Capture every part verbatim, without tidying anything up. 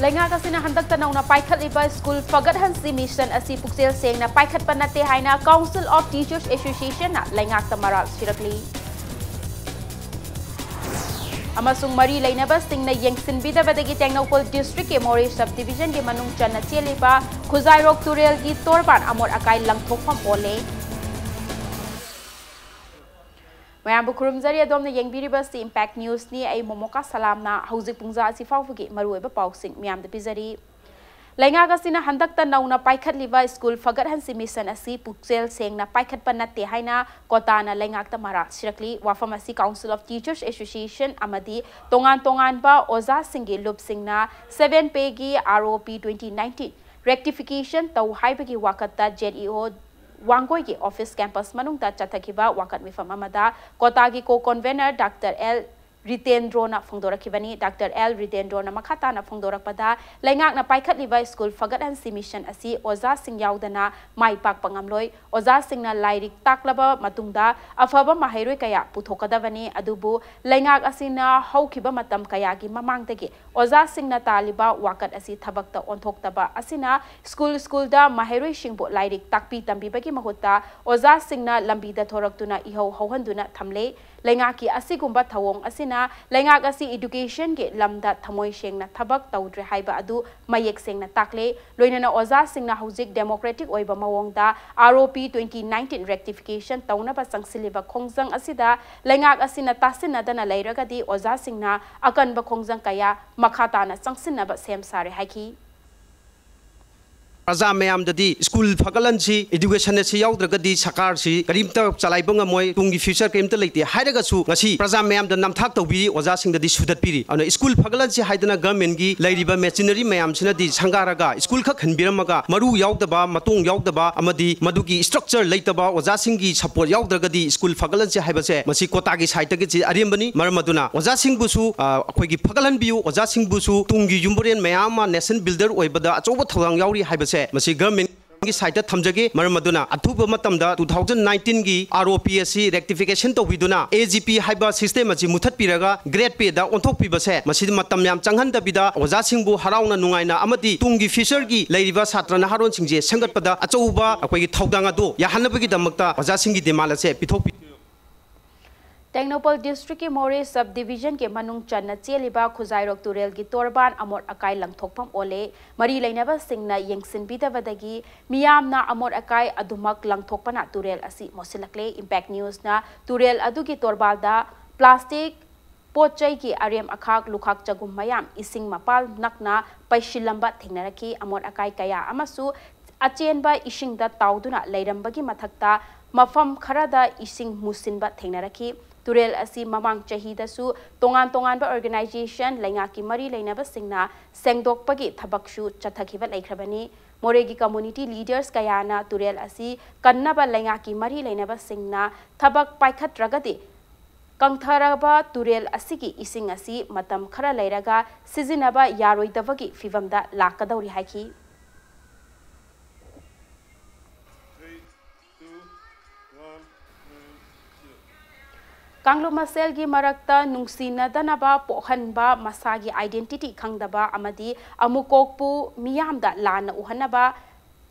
ꯂꯩꯉꯥꯛ ꯑꯁꯤꯅ ꯍꯟꯗꯛꯇ ꯅꯧꯅ ꯄꯥꯏꯈꯠꯂꯤꯕ ꯁ꯭ꯀꯨꯜ ꯐꯒꯠꯍꯟꯁꯤ ꯃꯤꯁꯟ ꯑꯁꯤ ꯄꯨꯛꯆꯦꯜ ꯁꯦꯡꯅ ꯄꯥꯏꯈꯠꯄ ꯅꯠꯇꯦ ꯍꯥꯏꯅ Council of Teachers Associationꯅ ꯂꯩꯉꯥꯛꯇ ꯃꯔꯥꯜ ꯁꯤꯔꯛꯂꯤ꯫ ꯑꯃꯁꯨꯡ ꯃꯔꯤ ꯂꯩꯅꯕꯁꯤꯡꯅ ꯌꯦꯡꯁꯤꯟꯕꯤꯗꯕꯗꯒꯤ ꯇꯦꯡꯅꯧꯄꯜ districtꯀꯤ ꯃꯣꯔꯦ sub divisionꯒꯤ ꯃꯅꯨꯡ ꯆꯟꯅ ꯆꯦꯜꯂꯤꯕ ꯈꯨꯖꯥꯏꯔꯣꯛ ꯇꯨꯔꯦꯜꯒꯤ ꯇꯣꯔꯕꯥꯟ ꯑꯃꯣꯠ ꯑꯀꯥꯏ ꯂꯪꯊꯣꯛꯐꯝ ꯑꯣꯜꯂꯦ꯫ ꯃꯌꯥꯝꯕꯨ ꯈꯨꯔꯨꯝꯖꯔꯤ꯫ ꯑꯗꯣꯝꯅ ꯌꯦꯡꯕꯤꯔꯤꯕꯁꯤ Impact Newsꯅꯤ꯫ ꯑꯩ ꯃꯣꯃꯣꯀꯥ ꯁꯂꯥꯝꯅ꯫ ꯍꯧꯖꯤꯛ ꯄꯨꯡꯖꯥ ꯑꯁꯤ ꯐꯥꯎꯕꯒꯤ ꯃꯔꯨꯑꯣꯏꯕ ꯄꯥꯎꯁꯤꯡ ꯃꯌꯥꯝꯗ ꯄꯤꯖꯔꯤ꯫ ꯂꯩꯉꯥꯛ ꯑꯁꯤꯅ ꯍꯟꯗꯛꯇ ꯅꯧꯅ ꯄꯥꯏꯈꯠꯂꯤꯕ ꯁ꯭ꯀꯨꯜ ꯐꯒꯠꯍꯟꯁꯤ ꯃꯤꯁꯟ ꯑꯁꯤ ꯄꯨꯛꯆꯦꯜ ꯁꯦꯡꯅ ꯄꯥꯏꯈꯠꯄ ꯅꯠꯇꯦ ꯍꯥꯏꯅ ꯀꯣꯇꯥꯅ ꯂꯩꯉꯥꯛꯇ ꯃꯔꯥꯜ ꯁꯤꯔꯛꯂꯤ꯫ ꯋꯥꯐꯝ ꯑꯁꯤ Council of Teachers Association ꯑꯃꯗꯤ ꯇꯣꯉꯥꯟ ꯇꯣꯉꯥꯟꯕ ꯑꯣꯖꯥꯁꯤꯡꯒꯤ ꯂꯨꯞꯁꯤꯡꯅ seven payꯒꯤ R O P twenty nineteen rectification ꯇꯧ ꯍꯥꯏꯕꯒꯤ ꯋꯥꯀꯠꯇ ZEO ꯋꯥꯡꯒꯣꯏꯒꯤ office campus ꯃꯅꯨꯡꯗ ꯆꯠꯊꯈꯤꯕ ꯋꯥꯀꯠ ꯃꯤꯐꯝ ꯑꯃꯗ ꯀꯣꯇꯥꯒꯤ co-convenor Doctor L ꯔꯤꯇꯦꯟꯗ꯭ꯔꯣꯅ ꯐꯣꯡꯗꯣꯔꯛꯈꯤꯕꯅꯤ꯫ Doctor L ꯔꯤꯇꯦꯟꯗ꯭ꯔꯣꯅ ꯃꯈꯥ ꯇꯥꯅ ꯐꯣꯡꯗꯣꯔꯛꯄꯗ, ꯂꯩꯉꯥꯛꯅ ꯄꯥꯏꯈꯠꯂꯤꯕ ꯁ꯭ꯀꯨꯜ ꯐꯒꯠꯍꯟꯁꯤ ꯃꯤꯁꯟ ꯑꯁꯤ ꯑꯣꯖꯥꯁꯤꯡ ꯌꯥꯎꯗꯅ ꯃꯥꯏ ꯄꯥꯛꯄ ꯉꯝꯂꯣꯏ꯫ ꯑꯣꯖꯥꯁꯤꯡꯅ ꯂꯥꯏꯔꯤꯛ ꯇꯥꯛꯂꯕ ꯃꯇꯨꯡꯗ ꯑꯐꯕ ꯃꯍꯩꯔꯣꯏ ꯀꯌꯥ ꯄꯨꯊꯣꯛꯀꯗꯕꯅꯤ꯫ ꯑꯗꯨꯕꯨ ꯂꯩꯉꯥꯛ ꯑꯁꯤꯅ ꯍꯧꯈꯤꯕ ꯃꯇꯝ ꯀꯌꯥꯒꯤ ꯃꯃꯥꯡꯗꯒꯤ ꯑꯣꯖꯥꯁꯤꯡꯅ ꯇꯥꯜꯂꯤꯕ ꯋꯥꯀꯠ ꯑꯁꯤ ꯊꯕꯛꯇ ꯑꯣꯟꯊꯣꯛꯇꯕ ꯑꯁꯤꯅ ꯁ꯭ꯀꯨꯜ ꯁ꯭ꯀꯨꯜꯗ ꯃꯍꯩꯔꯣꯏꯁꯤꯡꯕꯨ ꯂꯥꯏꯔꯤꯛ ꯇꯥꯛꯄꯤ ꯇꯝꯕꯤꯕꯒꯤ ꯃꯍꯨꯠꯇ ꯑꯣꯖꯥꯁꯤꯡꯅ ꯂꯝꯕꯤꯗ ꯊꯣꯔꯛꯇꯨꯅ ꯏꯍꯧ ꯍꯧꯍꯟꯗꯨꯅ ꯊꯝꯂꯦ꯫ ꯂꯩꯉꯥꯛꯀꯤ ꯑꯁꯤꯒꯨꯝꯕ ꯊꯧꯑꯣꯡ ꯑꯁꯤꯅ ꯂꯩꯉꯥꯛ ꯑꯁꯤ educationꯒꯤ ꯂꯝꯗ ꯊꯃꯣꯏ ꯁꯦꯡꯅ ꯊꯕꯛ ꯇꯧꯗ꯭ꯔꯦ ꯍꯥꯏꯕ ꯑꯗꯨ ꯃꯌꯦꯛ ꯁꯦꯡꯅ ꯇꯥꯛꯂꯦ꯫ ꯂꯣꯏꯅꯅ ꯑꯣꯖꯥꯁꯤꯡꯅ ꯍꯧꯖꯤꯛ democratic ꯑꯣꯏꯕ ꯃꯑꯣꯡꯗ R O P twenty nineteen rectification ꯇꯧꯅꯕ ꯆꯪꯁꯤꯜꯂꯤꯕ ꯈꯣꯡꯖꯪ ꯑꯁꯤꯗ ꯂꯩꯉꯥꯛ ꯑꯁꯤꯅ ꯇꯥꯁꯤꯟꯅꯗꯅ ꯂꯩꯔꯒꯗꯤ ꯑꯣꯖꯥꯁꯤꯡꯅ ꯑꯀꯟꯕ ꯈꯣꯡꯖꯪ ꯀꯌꯥ ꯃꯈꯥ ꯇꯥꯅ ꯆꯪꯁꯤꯟꯅꯕ ꯁꯦꯝ ꯁꯥꯔꯦ ꯍꯥꯏꯈꯤ꯫ ꯄ꯭ꯔꯖꯥ ꯃꯌꯥꯝꯗꯗꯤ ꯁ꯭ꯀꯨꯜ ꯐꯒꯠꯍꯟꯁꯤ, education ꯑꯁꯤ ꯌꯥꯎꯗ꯭ꯔꯒꯗꯤ ꯁꯔꯀꯥꯔꯁꯤ ꯀꯔꯤꯝꯇ ꯆꯂꯥꯏꯕ ꯉꯝꯃꯣꯏ, ꯇꯨꯡꯒꯤ future ꯀꯔꯤꯝꯇ ꯂꯩꯇꯦ ꯍꯥꯏꯔꯒꯁꯨ ꯉꯁꯤ ꯄ꯭ꯔꯖꯥ ꯃꯌꯥꯝꯗ ꯅꯝꯊꯥꯛ ꯇꯧꯕꯤꯔꯤ, ꯑꯣꯖꯥꯁꯤꯡꯗꯗꯤ ꯁꯨꯗꯠꯄꯤꯔꯤ꯫ ꯑꯗꯨꯅ ꯁ꯭ꯀꯨꯜ ꯐꯒꯠꯍꯟꯁꯤ ꯍꯥꯏꯗꯅ governmentꯀꯤ ꯂꯩꯔꯤꯕ machinery ꯃꯌꯥꯝꯁꯤꯅꯗꯤ ꯁꯪꯒꯥꯔꯒ ꯁ꯭ꯀꯨꯜ ꯈꯛ ꯍꯟꯕꯤꯔꯝꯃꯒ ꯃꯔꯨ ꯌꯥꯎꯗꯕ, ꯃꯇꯣꯡ ꯌꯥꯎꯗꯕ ꯑꯃꯗꯤ ꯃꯗꯨꯒꯤ structure ꯂꯩꯇꯕ, ꯑꯣꯖꯥꯁꯤꯡꯒꯤ support ꯌꯥꯎꯗ꯭ꯔꯒꯗꯤ ꯁ꯭ꯀꯨꯜ ꯐꯒꯠꯍꯟꯁꯤ ꯍꯥꯏꯕꯁꯦ ꯃꯁꯤ ꯀꯣꯇꯥꯒꯤ sideꯇꯒꯤ ꯑꯔꯦꯝꯕꯅꯤ꯫ ꯃꯔꯝ ꯑꯗꯨꯅ ꯑꯣꯖꯥꯁꯤꯡꯕꯨꯁꯨ, ꯑ, ꯑꯩꯈꯣꯏꯒꯤ ꯐꯒꯠꯍꯟꯕꯤꯌꯨ, ꯑꯣꯖꯥꯁꯤꯡꯕꯨꯁꯨ ꯇꯨꯡꯒꯤ ꯌꯨꯝꯕꯨꯔꯦꯟ ꯃꯌꯥꯝ ꯑꯃ nation builder ꯑꯣꯏꯕꯗ ꯑꯆꯧꯕ ꯊꯧꯗꯥꯡ ꯌꯥꯎꯔꯤ ꯍꯥꯏꯕꯁꯦ ꯃꯁꯤ government ꯒꯤ ꯁꯥꯏꯠꯇ ꯊꯝꯖꯒꯦ꯫ ꯃꯔꯝ ꯑꯗꯨꯅ ꯑꯊꯨꯕ ꯃꯇꯝꯗ two thousand nineteen ꯒꯤ R O P ꯑꯁꯤ rectification ꯇꯧꯕꯤꯗꯨꯅ A G P ꯍꯥꯏꯕ system ꯑꯁꯤ ꯃꯨꯊꯠꯄꯤꯔꯒ grade pay ꯗ ꯑꯣꯟꯊꯣꯛꯄꯤꯕꯁꯦ, ꯃꯁꯤꯗ ꯃꯇꯝ ꯌꯥꯝ ꯆꯪꯍꯟꯗꯕꯤꯗ ꯑꯣꯖꯥꯁꯤꯡꯕꯨ ꯍꯔꯥꯎꯅ ꯅꯨꯡꯉꯥꯏꯅ ꯑꯃꯗꯤ ꯇꯨꯡꯒꯤ future ꯒꯤ ꯂꯩꯔꯤꯕ ꯁꯥꯇ꯭ꯔ ꯅꯍꯥꯔꯣꯟꯁꯤꯡꯁꯦ ꯁꯦꯝꯒꯠꯄꯗ ꯑꯆꯧꯕ ꯑꯩꯈꯣꯏꯒꯤ ꯊꯧꯗꯥꯡ ꯑꯗꯨ ꯌꯥꯍꯟꯅꯕꯒꯤꯗꯃꯛꯇ ꯑꯣꯖꯥꯁꯤꯡꯒꯤ demand ꯑꯁꯦ ꯄꯤꯊꯣꯛꯄꯤ꯫ ꯇꯦꯡꯅꯧꯄꯜ district ꯀꯤ ꯃꯣꯔꯦ sub division ꯒꯤ ꯃꯅꯨꯡ ꯆꯟꯅ ꯆꯦꯜꯂꯤꯕ ꯈꯨꯖꯥꯏꯔꯣꯛ ꯇꯨꯔꯦꯜꯒꯤ ꯇꯣꯔꯕꯥꯟ ꯑꯃꯣꯠ ꯑꯀꯥꯏ ꯂꯪꯊꯣꯛꯐꯝ ꯑꯣꯜꯂꯦ꯫ ꯃꯔꯤ ꯂꯩꯅꯕꯁꯤꯡꯅ ꯌꯦꯡꯁꯤꯟꯕꯤꯗꯕꯗꯒꯤ ꯃꯤꯌꯥꯝꯅ ꯑꯃꯣꯠ ꯑꯀꯥꯏ ꯑꯗꯨꯃꯛ ꯂꯪꯊꯣꯛꯄꯅ ꯇꯨꯔꯦꯜ ꯑꯁꯤ ꯃꯣꯠꯁꯤꯜꯂꯛꯂꯦ꯫ Impact News ꯅ ꯇꯨꯔꯦꯜ ꯑꯗꯨꯒꯤ ꯇꯣꯔꯕꯥꯟꯗ plastic, ꯄꯣꯠ ꯆꯩꯒꯤ ꯑꯔꯦꯝ ꯑꯈꯥꯛ, ꯂꯨꯈꯥꯛ ꯆꯒꯨꯝ ꯃꯌꯥꯝ ꯏꯁꯤꯡ ꯃꯄꯥꯜ ꯅꯛꯅ ꯄꯩꯁꯤꯜꯂꯝꯕ ꯊꯦꯡꯅꯔꯛꯈꯤ꯫ ꯑꯃꯣꯠ ꯑꯀꯥꯏ ꯀꯌꯥ ꯑꯃꯁꯨ ꯑꯆꯦꯟꯕ ꯏꯁꯤꯡꯗ ꯇꯥꯎꯗꯨꯅ ꯂꯩꯔꯝꯕꯒꯤ ꯃꯊꯛꯇ ꯃꯐꯝ ꯈꯔꯗ ꯏꯁꯤꯡ ꯃꯨꯁꯤꯟꯕ ꯊꯦꯡꯅꯔꯛꯈꯤ꯫ ꯇꯨꯔꯦꯜ ꯑꯁꯤ ꯃꯃꯥꯡ ꯆꯍꯤꯗꯁꯨ ꯇꯣꯉꯥꯟ ꯇꯣꯉꯥꯟꯕ organization, ꯂꯩꯉꯥꯛꯀꯤ ꯃꯔꯤ ꯂꯩꯅꯕꯁꯤꯡꯅ ꯁꯦꯡꯗꯣꯛꯄꯒꯤ ꯊꯕꯛꯁꯨ ꯆꯠꯊꯈꯤꯕ ꯂꯩꯈ꯭ꯔꯕꯅꯤ꯫ ꯃꯣꯔꯦꯒꯤ community leaders ꯀꯌꯥꯅ ꯇꯨꯔꯦꯜ ꯑꯁꯤ ꯀꯟꯅꯕ ꯂꯩꯉꯥꯛꯀꯤ ꯃꯔꯤ ꯂꯩꯅꯕꯁꯤꯡꯅ ꯊꯕꯛ ꯄꯥꯏꯈꯠꯇ꯭ꯔꯒꯗꯤ ꯀꯪꯊꯔꯕ ꯇꯨꯔꯦꯜ ꯑꯁꯤꯒꯤ ꯏꯁꯤꯡ ꯑꯁꯤ ꯃꯇꯝ ꯈꯔ ꯂꯩꯔꯒ ꯁꯤꯖꯤꯟꯅꯕ ꯌꯥꯔꯣꯏꯗꯕꯒꯤ ꯐꯤꯚꯝꯗ ꯂꯥꯛꯀꯗꯧꯔꯤ ꯍꯥꯏꯈꯤ꯫ ꯀꯥꯡꯂꯨꯞ ꯃꯁꯦꯜꯒꯤ ꯃꯔꯛꯇ ꯅꯨꯡꯁꯤꯅꯗꯅꯕ ꯄꯣꯛꯍꯟꯕ, ꯃꯁꯥꯒꯤ identity ꯈꯪꯗꯕ ꯑꯃꯗꯤ ꯑꯃꯨꯀꯣꯛꯄꯨ ꯃꯤꯌꯥꯝꯗ ꯂꯥꯟꯅ ꯎꯍꯟꯅꯕ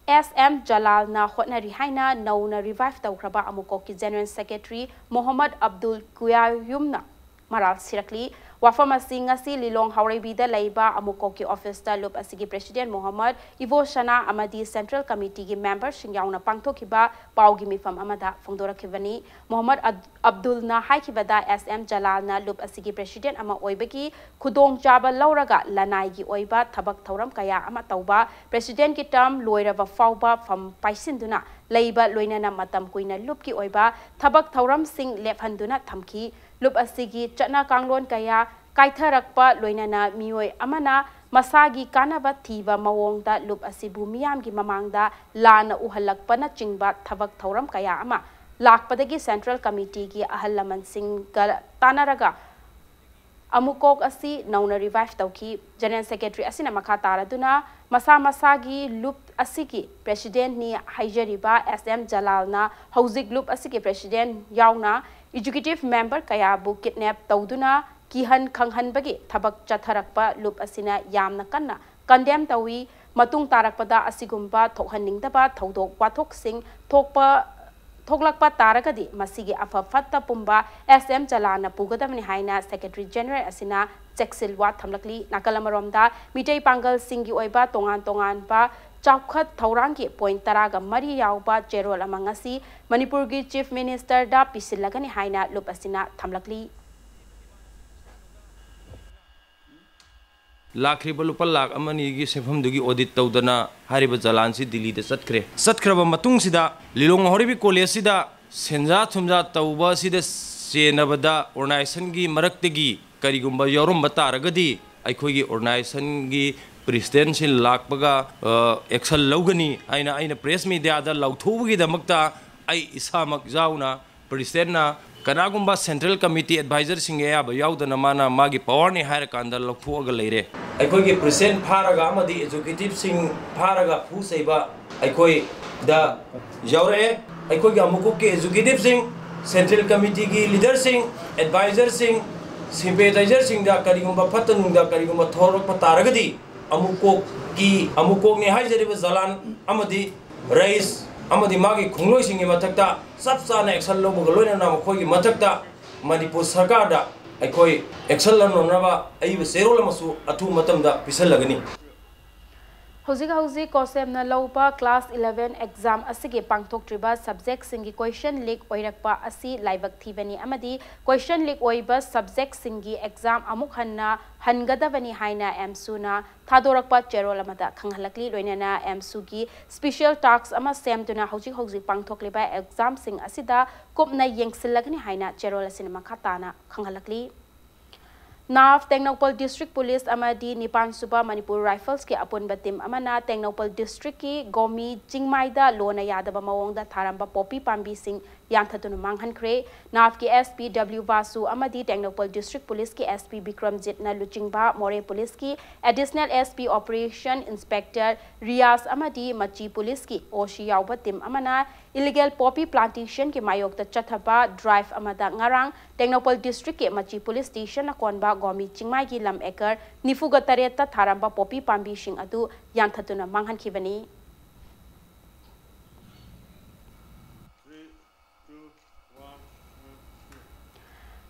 S M ꯖꯂꯥꯜꯅ ꯍꯣꯠꯅꯔꯤ ꯍꯥꯏꯅ ꯅꯧꯅ revive ꯇꯧꯈ꯭ꯔꯕ ꯑꯃꯨꯀꯣꯛꯀꯤ General Secretary ꯃꯣꯍꯝꯃꯗ ꯑꯕꯗꯨꯜ ꯀꯨꯌꯥꯌꯨꯝꯅ ꯃꯔꯥꯜ ꯁꯤꯔꯛꯂꯤ꯫ ꯋꯥꯐꯝ ꯑꯁꯤ ꯉꯁꯤ ꯂꯤꯂꯣꯡ ꯍꯥꯎꯔꯩꯕꯤꯗ ꯂꯩꯕ ꯑꯃꯨꯀꯣꯛꯀꯤ office ꯇ ꯂꯨꯞ ꯑꯁꯤꯒꯤ President ꯃꯣꯍꯝꯃꯗ ꯏꯕꯣ ꯁꯅꯥ ꯑꯃꯗꯤ Central Committee ꯒꯤ member ꯁꯤꯡ ꯌꯥꯎꯅ ꯄꯥꯡꯊꯣꯛꯈꯤꯕ ꯄꯥꯎꯒꯤ ꯃꯤꯐꯝ ꯑꯃꯗ ꯐꯣꯡꯗꯣꯔꯛꯈꯤꯕꯅꯤ꯫ ꯃꯣꯍꯝꯃꯗ ꯑꯕ-, ꯑꯕꯗꯨꯜꯅ ꯍꯥꯏꯈꯤꯕꯗ, S M ꯖꯂꯥꯜꯅ ꯂꯨꯞ ꯑꯁꯤꯒꯤ President ꯑꯃ ꯑꯣꯏꯕꯒꯤ ꯈꯨꯗꯣꯡꯆꯥꯕ ꯂꯧꯔꯒ ꯂꯅꯥꯏꯒꯤ ꯑꯣꯏꯕ ꯊꯕꯛ ꯊꯧꯔꯝ ꯀꯌꯥ ꯑꯃ ꯇꯧꯕ, President ꯀꯤ term ꯂꯣꯏꯔꯕ ꯐꯥꯎꯕ ꯐꯝ ꯄꯥꯏꯁꯤꯟꯗꯨꯅ ꯂꯩꯕ, ꯂꯣꯏꯅꯅ ꯃꯇꯝ ꯀꯨꯏꯅ ꯂꯨꯞꯀꯤ ꯑꯣꯏꯕ ꯊꯕꯛ ꯊꯧꯔꯝꯁꯤꯡ ꯂꯦꯞꯍꯟꯗꯨꯅ ꯊꯝꯈꯤ꯫ ꯂꯨꯞ ꯑꯁꯤꯒꯤ ꯆꯠꯅ ꯀꯥꯡꯂꯣꯟ ꯀꯌꯥ ꯀꯥꯏꯊꯔꯛꯄ, ꯂꯣꯏꯅꯅ ꯃꯤꯑꯣꯏ ꯑꯃꯅ ꯃꯁꯥꯒꯤ ꯀꯥꯟꯅꯕ ꯊꯤꯕ ꯃꯑꯣꯡꯗ ꯂꯨꯞ ꯑꯁꯤꯕꯨ ꯃꯤꯌꯥꯝꯒꯤ ꯃꯃꯥꯡꯗ ꯂꯥꯟꯅ ꯎꯍꯜꯂꯛꯄꯅꯆꯤꯡꯕ ꯊꯕꯛ ꯊꯧꯔꯝ ꯀꯌꯥ ꯑꯃ ꯂꯥꯛꯄꯗꯒꯤ Central Committee ꯒꯤ ꯑꯍꯜ ꯂꯃꯟꯁꯤꯡꯒ ꯇꯥꯟꯅꯔꯒ ꯑꯃꯨꯀꯣꯛ ꯑꯁꯤ ꯅꯧꯅ revive ꯇꯧꯈꯤ꯫ General Secretary ꯑꯁꯤꯅ ꯃꯈꯥ ꯇꯥꯔꯗꯨꯅ ꯃꯁꯥ ꯃꯁꯥꯒꯤ ꯂꯨꯞ ꯑꯁꯤꯒꯤ ꯄ꯭ꯔꯦꯁꯤꯗꯦꯟꯠꯅꯤ ꯍꯥꯏꯖꯔꯤꯕ ꯑꯦꯁ ꯑꯦꯝ ꯖꯂꯥꯜꯅ ꯍꯧꯖꯤꯛ ꯂꯨꯞ ꯑꯁꯤꯒꯤ ꯄ꯭ꯔꯦꯁꯤꯗꯦꯟꯠ ꯌꯥꯎꯅ ꯑꯦꯛꯖꯤꯀ꯭ꯌꯨꯇꯤꯚ ꯃꯦꯝꯕꯔ ꯀꯌꯥꯕꯨ ꯀꯤꯗꯅꯦꯞ ꯇꯧꯗꯨꯅ ꯀꯤꯍꯟ ꯈꯪꯍꯟꯕꯒꯤ ꯊꯕꯛ ꯆꯠꯊꯔꯛꯄ ꯂꯨꯞ ꯑꯁꯤꯅ ꯌꯥꯝꯅ ꯀꯟꯅ ꯀꯟꯗꯦꯝ ꯇꯧꯏ꯫ ꯃꯇꯨꯡ ꯇꯥꯔꯛꯄꯗ ꯑꯁꯤꯒꯨꯝꯕ ꯊꯣꯛꯍꯟꯅꯤꯡꯗꯕ ꯊꯧꯗꯣꯛ ꯋꯥꯊꯣꯛꯁꯤꯡ ꯊꯣꯛꯄ ꯊꯣꯛꯂꯛꯄ ꯇꯥꯔꯒꯗꯤ ꯃꯁꯤꯒꯤ ꯑꯐ ꯐꯠꯇ ꯄꯨꯝꯕ ꯑꯦꯁ ꯑꯦꯝ ꯖꯂꯥꯜꯅ ꯄꯨꯒꯗꯕꯅꯤ ꯍꯥꯏꯅ ꯁꯦꯀ꯭ꯔꯦꯇꯔꯤ ꯖꯦꯅꯔꯦꯜ ꯑꯁꯤꯅ ꯆꯦꯛꯁꯤꯜ ꯋꯥ ꯊꯝꯂꯛꯂꯤ꯫ ꯅꯥꯀꯜ ꯑꯃꯔꯣꯝꯗ ꯃꯤꯇꯩ ꯄꯥꯡꯒꯜꯁꯤꯡꯒꯤ ꯑꯣꯏꯕ ꯇꯣꯉꯥꯟ ꯇꯣꯉꯥꯟꯕ ꯆꯥꯎꯈꯠ ꯊꯧꯔꯥꯡꯒꯤ ꯄꯣꯏꯟꯠ ꯇꯔꯥꯒ ꯃꯔꯤ ꯌꯥꯎꯕ ꯆꯦꯔꯣꯜ ꯑꯃ ꯉꯁꯤ ꯃꯅꯤꯄꯨꯔꯒꯤ ꯆꯤꯐ ꯃꯤꯅꯤꯁꯇꯔꯗ ꯄꯤꯁꯤꯜꯂꯒꯅꯤ ꯍꯥꯏꯅ ꯂꯨꯞ ꯑꯁꯤꯅ ꯊꯝꯂꯛꯂꯤ꯫ ꯂꯥꯛꯈ꯭ꯔꯤꯕ ꯂꯨꯄꯥ ꯂꯥꯈ ꯑꯃ ꯑꯅꯤꯒꯤ ꯁꯦꯟꯐꯝꯗꯨꯒꯤ ꯑꯣꯗꯤꯠ ꯇꯧꯗꯅ ꯍꯥꯏꯔꯤꯕ ꯖꯂꯥꯟꯁꯤ ꯗꯤꯜꯂꯤꯗ ꯆꯠꯈ꯭ꯔꯦ꯫ ꯆꯠꯈ꯭ꯔꯕ ꯃꯇꯨꯡꯁꯤꯗ ꯂꯤꯂꯣꯡ ꯍꯧꯔꯤꯕꯤ ꯀꯣꯂꯦꯖꯁꯤꯗ ꯁꯦꯟꯖꯥ ꯊꯨꯝꯖꯥ ꯇꯧꯕ ꯑꯁꯤꯗ ꯆꯦꯟꯅꯕꯗ ꯑꯣꯔꯒꯅꯥꯏꯖꯦꯁꯟꯒꯤ ꯃꯔꯛꯇꯒꯤ ꯀꯔꯤꯒꯨꯝꯕ ꯌꯥꯎꯔꯝꯕ ꯇꯥꯔꯒꯗꯤ ꯑꯩꯈꯣꯏꯒꯤ ꯑꯣꯔꯒꯅꯥꯏꯖꯦꯁꯟꯒꯤ ꯄ꯭ꯔꯦꯁꯤꯗꯦꯟꯠꯁꯤ ꯂꯥꯛꯄꯒ, ꯑ, ꯑꯦꯛꯁꯟ ꯂꯧꯒꯅꯤ ꯍꯥꯏꯅ ꯑꯩꯅ ꯄ꯭ꯔꯦꯁ ꯃꯤꯗꯤꯌꯥꯗ ꯂꯥꯎꯊꯣꯛꯎꯕꯒꯤꯗꯃꯛꯇ ꯑꯩ ꯏꯁꯥꯃꯛ ꯌꯥꯎꯅ ꯄ꯭ꯔꯦꯁꯤꯗꯦꯟꯠꯅ ꯀꯅꯥꯒꯨꯝꯕ ꯁꯦꯟꯇ꯭ꯔꯦꯜ ꯀꯃꯤꯇꯤ ꯑꯦꯗꯚꯥꯏꯖꯔꯁꯤꯡꯒꯤ ꯑꯌꯥꯕ ꯌꯥꯎꯗꯅ ꯃꯥꯅ ꯃꯥꯒꯤ ꯄꯋꯥꯔꯅꯤ ꯍꯥꯏꯔꯀꯥꯟꯗ ꯂꯧꯊꯣꯛꯑꯒ ꯂꯩꯔꯦ꯫ ꯑꯩꯈꯣꯏꯒꯤ ꯄ꯭ꯔꯦꯁꯤꯗꯦꯟꯠ ꯐꯥꯔꯒ ꯑꯃꯗꯤ ꯑꯦꯛꯖꯤꯀ꯭ꯌꯨꯇꯤꯚꯁꯤꯡ ꯐꯥꯔꯒ ꯐꯨ ꯆꯩꯕ ꯑꯩꯈꯣꯏꯗ ꯌꯥꯎꯔꯛꯑꯦ꯫ ꯑꯩꯈꯣꯏꯒꯤ ꯑꯃꯨꯛꯀꯣꯛꯀꯤ ꯑꯦꯛꯖꯤꯀ꯭ꯌꯨꯇꯤꯚꯁꯤꯡ, ꯁꯦꯟꯇ꯭ꯔꯦꯜ ꯀꯃꯤꯇꯤꯒꯤ ꯂꯤꯗꯔꯁꯤꯡ, ꯑꯦꯗꯚꯥꯏꯖꯔꯁꯤꯡ, ꯁꯤꯝꯄꯦꯊꯥꯏꯖꯔꯁꯤꯡꯗ ꯀꯔꯤꯒꯨꯝꯕ ꯐꯠꯇ ꯅꯨꯡꯗ ꯀꯔꯤꯒꯨꯝꯕ ꯊꯣꯛꯂꯛꯄ ꯇꯥꯔꯒꯗꯤ ꯑꯃꯨꯛꯀꯣꯛꯀꯤ, ꯑꯃꯨꯛꯀꯣꯛꯅꯤ ꯍꯥꯏꯖꯔꯤꯕ ꯖꯂꯥꯟ ꯑꯃꯗꯤ ꯔꯏꯁ ꯑꯃꯗꯤ ꯃꯥꯒꯤ ꯈꯣꯡꯂꯣꯏꯁꯤꯡꯒꯤ ꯃꯊꯛꯇ ꯆꯞ ꯆꯥꯅ ꯑꯦꯛꯁꯟ ꯂꯧꯕꯒ ꯂꯣꯏꯅꯅ ꯃꯈꯣꯏꯒꯤ ꯃꯊꯛꯇ ꯃꯅꯤꯄꯨꯔ ꯁꯔꯀꯥꯔꯗ ꯑꯩꯈꯣꯏ ꯑꯦꯛꯁꯟ ꯂꯧꯅꯅꯕ ꯑꯏꯕ ꯆꯦꯔꯣꯜ ꯑꯃꯁꯨ ꯑꯊꯨꯕ ꯃꯇꯝꯗ ꯄꯤꯁꯜꯂꯒꯅꯤ꯫ ꯍꯧꯖꯤꯛ ꯍꯧꯖꯤꯛ ꯀꯣꯁꯦꯝꯅ ꯂꯧꯕ ꯀ꯭ꯂꯥꯁ ꯏꯂꯦꯚꯦꯟ ꯑꯦꯛꯖꯥꯝ ꯑꯁꯤꯒꯤ ꯄꯥꯡꯊꯣꯛꯇ꯭ꯔꯤꯕ ꯁꯕꯖꯦꯛꯁꯤꯡꯒꯤ ꯀꯣꯏꯁꯟ ꯂꯤꯛ ꯑꯣꯏꯔꯛꯄ ꯑꯁꯤ ꯂꯥꯏꯕꯛ ꯊꯤꯕꯅꯤ ꯑꯃꯗꯤ ꯀꯣꯏꯁꯟ ꯂꯤꯛ ꯑꯣꯏꯕ ꯁꯕꯖꯦꯛꯁꯤꯡꯒꯤ ꯑꯦꯛꯖꯥꯝ ꯑꯃꯨꯛ ꯍꯟꯅ ꯍꯟꯒꯗꯕꯅꯤ ꯍꯥꯏꯅ ꯑꯦꯝꯁꯨꯅ ꯊꯥꯗꯣꯔꯛꯄ ꯆꯦꯔꯣꯜ ꯑꯃꯗ ꯈꯪꯍꯜꯂꯛꯂꯤ꯫ ꯂꯣꯏꯅꯅ ꯑꯦꯝꯁꯨꯒꯤ ꯁ꯭ꯄꯤꯁꯦꯜ ꯇꯥꯛꯁ ꯑꯃ ꯁꯦꯝꯗꯨꯅ ꯍꯧꯖꯤꯛ ꯍꯧꯖꯤꯛ ꯄꯥꯡꯊꯣꯛꯂꯤꯕ ꯑꯦꯛꯖꯥꯝꯁꯤꯡ ꯑꯁꯤꯗ ꯀꯨꯞꯅ ꯌꯦꯡꯁꯤꯜꯂꯒꯅꯤ ꯍꯥꯏꯅ ꯆꯦꯔꯣꯜ ꯑꯁꯤꯅ ꯃꯈꯥ ꯇꯥꯅ ꯈꯪꯍꯜꯂꯛꯂꯤ꯫ ꯅꯥꯐ ꯇꯦꯡꯅꯧꯄꯜ ꯗꯤꯁꯇ꯭ꯔꯤꯛ ꯄꯨꯂꯤꯁ ꯑꯃꯗꯤ ꯅꯤꯄꯥꯟ ꯁꯨꯕ ꯃꯅꯤꯄꯨꯔ ꯔꯥꯏꯐꯜꯁꯀꯤ ꯑꯄꯨꯟꯕ ꯇꯤꯝ ꯑꯃꯅ ꯇꯦꯡꯅꯧꯄꯜ ꯗꯤꯁꯇ꯭ꯔꯤꯛꯀꯤ ꯒꯣꯃꯤ ꯆꯤꯡꯃꯥꯏꯗ ꯂꯣꯅ ꯌꯥꯗꯕ ꯃꯑꯣꯡꯗ ꯊꯥꯔꯝꯕ ꯄꯣꯄꯤ ꯄꯥꯝꯕꯤꯁꯤꯡ ꯌꯥꯟꯊꯠꯇꯨꯅ ꯃꯥꯡꯍꯟꯈ꯭ꯔꯦ꯫ ꯅꯥꯐꯀꯤ S P W ꯕꯥꯁꯨ ꯑꯃꯗꯤ ꯇꯦꯡꯅꯧꯄꯜ District Police ꯀꯤ S P ꯕꯤꯀ꯭ꯔꯝꯖꯤꯠꯅ ꯂꯨꯆꯤꯡꯕ ꯃꯣꯔꯦ Police ꯀꯤ Additional S P Operation Inspector Riyaz ꯑꯃꯗꯤ ꯃꯆꯤ Police ꯀꯤ O C ꯌꯥꯎꯕ team ꯑꯃꯅ illegal poppy plantation ꯒꯤ ꯃꯥꯌꯣꯛꯇ ꯆꯠꯊꯕ drive ꯑꯃꯗ ꯉꯔꯥꯡ ꯇꯦꯡꯅꯧꯄꯜ District ꯀꯤ ꯃꯆꯤ Police Station ꯅ ꯀꯣꯟꯕ ꯒꯣꯃꯤ ꯆꯤꯡꯃꯥꯏꯒꯤ ꯂꯝ acre ꯅꯤꯐꯨꯒ ꯇꯔꯦꯠꯇ ꯊꯥꯔꯝꯕ poppy ꯄꯥꯝꯕꯤꯁꯤꯡ ꯑꯗꯨ ꯌꯥꯟꯊꯠꯇꯨꯅ ꯃꯥꯡꯍꯟꯈꯤꯕꯅꯤ꯫